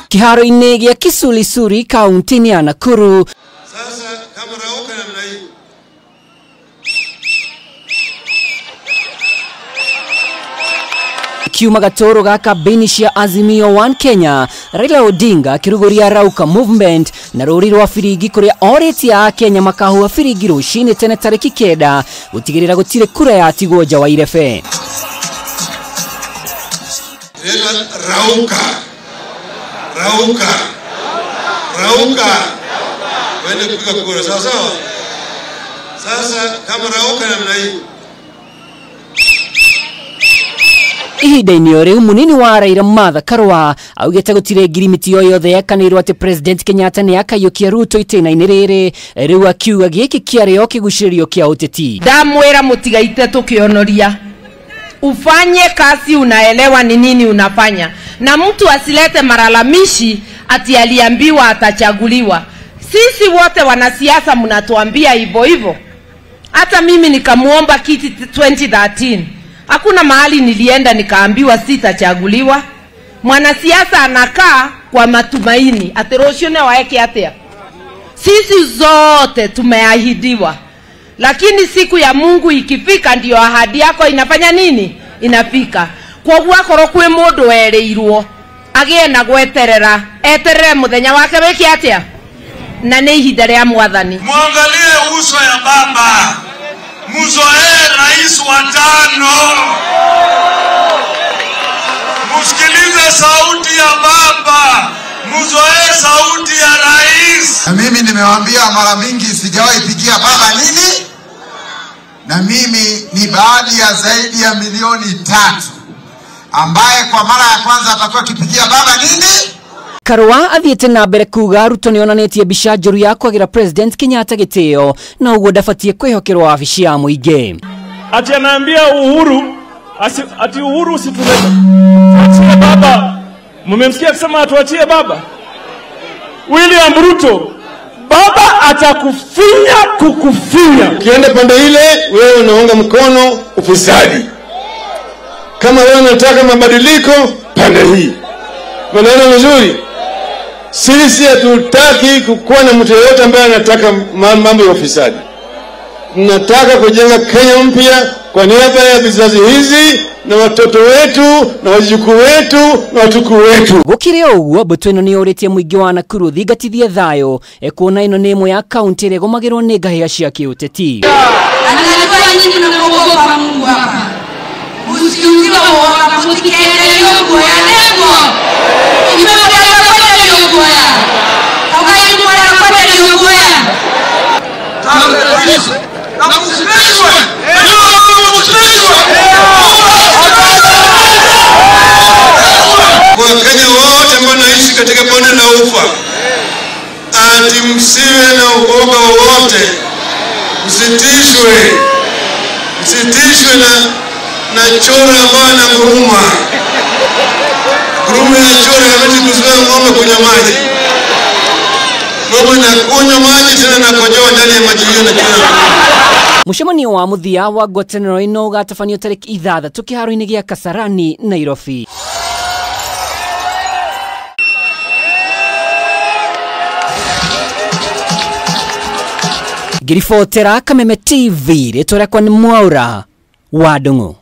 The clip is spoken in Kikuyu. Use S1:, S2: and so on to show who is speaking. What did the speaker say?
S1: Kiharo-inĩ gĩa Kisulisuli kaunti-inĩ ya Nakuru.
S2: Sasa kama rauka namna hii
S1: kiuma gatoro ga kambĩini cia Azimio One Kenya, Raila Odinga akiruguria Rauka Movement na rũri rwa biringi kũrĩa orĩtie a Kenya makahũa biringi rũcinĩ tene tarĩki 9 gũtigĩrĩra gũtirĩ kura yatigwo nja wa irebe.
S2: Rauka, rauka, rauka, waende kupiga kura, sawa sawa. Sasa kama rauka namna hii.
S1: Ihinda-inĩ o rĩu munini wa Raila Martha Karua augĩte gũtirĩ ngirimiti o yothe yekanĩirwo atĩ President Kenyatta nĩ akaiyũkia Ruto itĩna-inĩ rĩrĩ, rĩu akiuga gĩkĩ kĩarĩ o kĩgucĩrĩrio kĩa ũteti.
S3: Ndamwĩra mũtigaite tũkĩonoria, ufanye kazi unaelewa ni nini unafanya, na mtu asilete malalamishi ati aliambiwa atachaguliwa. Sisi wote wanasiasa mnatuambia hivyo hivyo. Hata mimi nikamuomba kiti 2013, hakuna mahali nilienda nikaambiwa sitachaguliwa. Mwanasiasa anakaa kwa matumaini ati rũciũ nĩ waeke atia. Sisi zote tumeahidiwa, lakini siku ya Mungu ikifika ndio ahadi yako inafanya nini? Inafika. Kwoguo akorwo kwĩ mũndũ werĩirwo agĩe na gweterera, eterere mũthenya wake wĩke atia? Na nĩ ihinda rĩa Mwathani.
S2: Muangalie uso ya baba, muzoee rais wa 5, musikilize sauti ya baba, muzoee sauti ya rais.
S4: Na mimi nimewaambia mara mingi sijawahi pigia baba nini, na mimi ni baadhi ya zaidi ya milioni 3 ambaye kwa mara ya kwanza atakuwa akipigia baba nini.
S1: Karua athiĩte na mbere kuga Ruto nĩonanĩtie mbica njũru ya kwagĩra President Kenyatta gĩtĩo na ũguo ndabatiĩ kwĩhokerwo wabici ya mũingĩ.
S5: Ati anaambia Uhuru ati Uhuru usitulete, tuachie baba. Mmemsikia akisema atuachie baba? William Ruto, baba atakufinya kukufinya.
S6: Ukienda pande ile wewe unaunga mkono ufisadi. Kama wewe unataka mabadiliko pande hii. Maneno mazuri. Sisi hatutaki kukuwa na mtu yeyote ambaye anataka mambo ya ufisadi. Tunataka kujenga Kenya mpya kwa niaba ya vizazi hizi na watoto wetu na wajukuu wetu na watukuu wetu.
S1: Gũkĩrĩ o ũguo, mbũtũ ĩno nĩyũrĩtie mũingĩ wa Nakuru thingatithie thayũ, ekuona ĩno nĩ ĩmwe ya kaunti ĩrĩa ĩgũmagĩrwo nĩ ngahĩha cia kĩũteti.
S7: Anajua nyinyi mnamuogopa Mungu hapa. Msikiuziwe woga, msikiendelee kuoya nemo.
S2: Wakenya wote ambao wanaishi katika bonde la Ufa, ati msiwe na uoga wowote, msitishwe, msitishwe na chura ambao ananguruma. Ngurumo ya chura hawezi kuzuia ng'ombe kunywa maji. Ng'ombe inakunywa maji tena na kojoa ndani ya maji hiyo na chura.
S1: Mũcemanio wa mũthia wa ngwatanĩro ĩno ũgatabanio tarĩki 6 kĩharo-inĩ gĩa Kasarani, Nairobi. Ngiribotera Kameme TV, rĩtwa rĩakwa nĩ Mwaura wa Ndung'u.